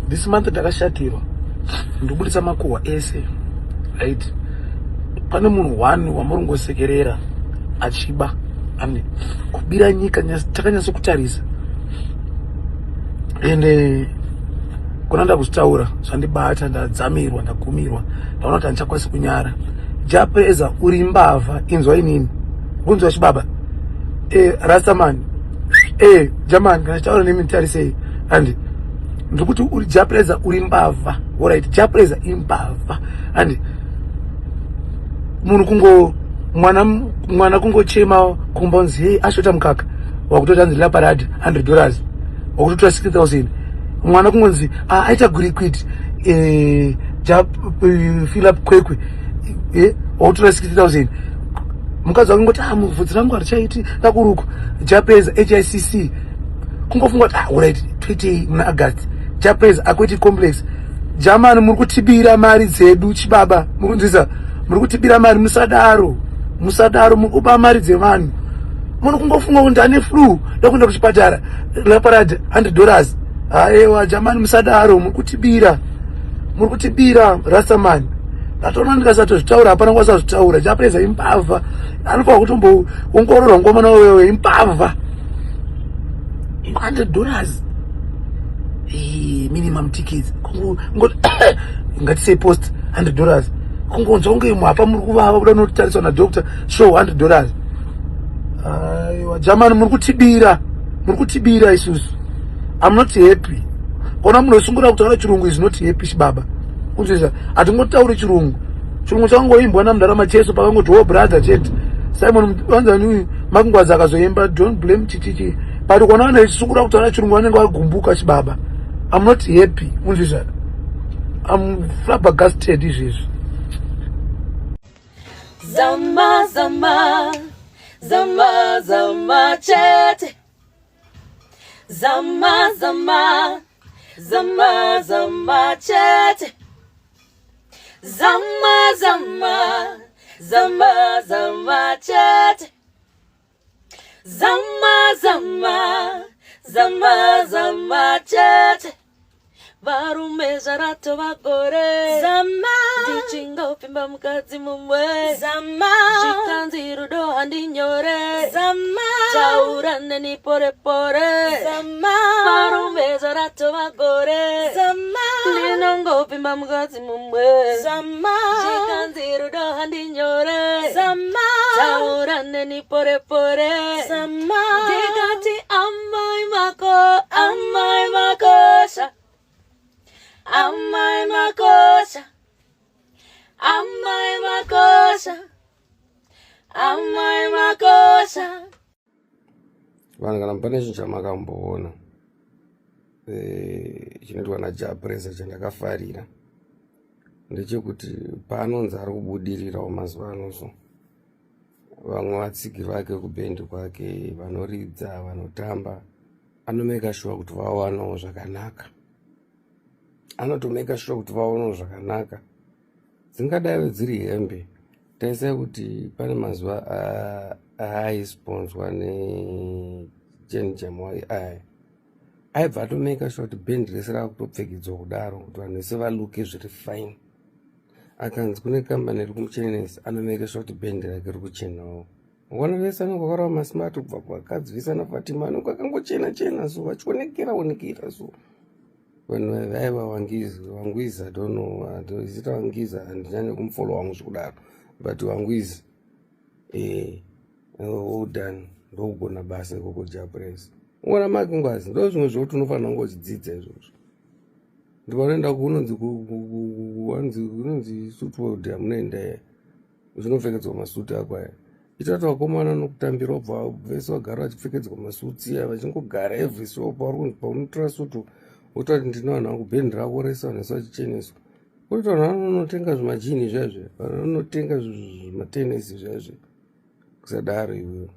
This month ndakashatirwa, ndikubudisa makuhwa ese, right? Pane munhu one wamuringosekerera achiba ane kubira nyika, takanyatso kutarisa ende kuna ndakuzvitaura zvandibata, ndadzamirwa, ndagumirwa, ndaona kuti handichakwanisi kunyara. Jah Prayzah, uri mbavha. Inzwa inini kunzwa chibaba rastaman, jaman, kana chitaura nemi nditarisei. Andi ndikuti uri Jah Prayzah, uri mbavha. Alright, Jah Prayzah imbavha. Andi munhu kungo mwana mwana kungochema kumba unzi, "Hei, ashota mukaka," wakutoti anzi laparad $100, wakutotora 60,000. Mwana kungonzi, "Ah, aita gurikwiti," ja fill up Kwekwe, wakutora 60,000. Mukadzi wake ngoti, "Ah, muvhudzi rangu harichaiti rakurukwa." Jah Prayzah HICC, kungofunga kuti, "Ah, alright, toitei muna August?" Jah Prayzah Aquatic Complex. Jamani, muri kutibira mari dzedu. Chibaba, muri kunzwisa? Muri kutibira mari. Musadaro, musadaro, muri kuba mari dzevanhu. Munhu kungofunga kuti ane flu, ndakuenda kuchipatara, laparad $100. Aiwa jamani, musadaro, muri kutibira, muri kutibira. Rastaman, ndatoona ndikasatozvitaura, hapana kwasazvitaura. Jah Prayzah imbavha, anofanira kutomboongororwa. Ngomana wewe imbavha. $100 minimum tickets, ngatisei post $100. Kungonzwa kunge mwapa muri kuvava, kuda unotariswa nadoctor, show $100. Aiwa jamani, muri kutibira, muri kutibira isusu. I'm not happy. Kona munhu osungura kutaura chirungu is not happy. Chibaba, kunzwisa? Hatingotauri chirungu. Chirungu chakangoimbwa namundarama cheso pakangoti wo brother chete. Simon vanzani Makungwadzi akazoimba "Don't blame" chichichi, but kona vanhu vachisungura kutaura chirungu vanenge vagumbuka. Chibaba, I'm not happy. Unzwisa? I'm flabbergasted izvezvi. Zama zama zama zama chete, zama zama zama zama chete, zama zama zama zama chete, zama zama zama zama chete. Varume zvaratova gore Zama. ndichingopfimba mukadzi mumwe. Zama. Zvikanzi rudo handinyore. Zama. Taura neni pore pore. Zama. Varume zvaratova gore Zama. ndinongopfimba mukadzi mumwe. Zama. Zvikanzi rudo handinyore. Zama. Taura neni pore pore. Zama. Ndikati amai mako, amai makosha, amai makosha, amai makosha, amai makosha. Vanhu, kana pane chinhu chamakamboona chinoitwa naJah Prayzah chandakafarira, ndechekuti paanonzi ari kubudirirawo mazuva ano, so vamwe vatsigiri vake kubhendi kwake, vanoridza, vanotamba, anomeka sure kuti vawanawo zvakanaka. Anotomeka sure kuti vaonawo zvakanaka. Dzingadai dziri hembe, taisai kuti pane mazuva aaisponzwa neJen Jamwai aya, aibva atomeka sure kuti bhendi rese raakutopfekedzwa kudaro kuti vanhu vese valuke zviri fine. Akanzi kune kambani iri kumuchenesa, anomeka sure kuti bhendi rake riri kuchenawo. Ukaona vese vanenge vakarava masmart, kubva kuvakadzi vese anaFatima, anenge akangochena chena, so vachionekera onekera. So vanhu vaiva Wangizi, Wangwizi, I don't know, izita Wangizi, handinyanye kumufolo wangu zvekudaro, but Wangwizi, well done, ndokugona basa ikoko. Jah Prayzah, uona Makingwazi, ndo zvimwe zvokuti unofanira kunge uchidzidza izvozvo. Ndipanoenda kunonzi kunonzi Suit World yamunoenda, zvinopfekedzwa masuti ako aya. Itatu vakomana nokutambira, ubva vese vagara vachipfekedzwa masutsi aya, vachingogara every show pauri kunzi paunotora sutu, wototi ndine vanhu vangu, bhendi rako rese, vanhu vese vachicheneswa. Kuti vanhu vanonotenga zvimajini zvaizvo, vanhu vanonotenga zvimatenesi zvaizvo. Kusadaro iwewe.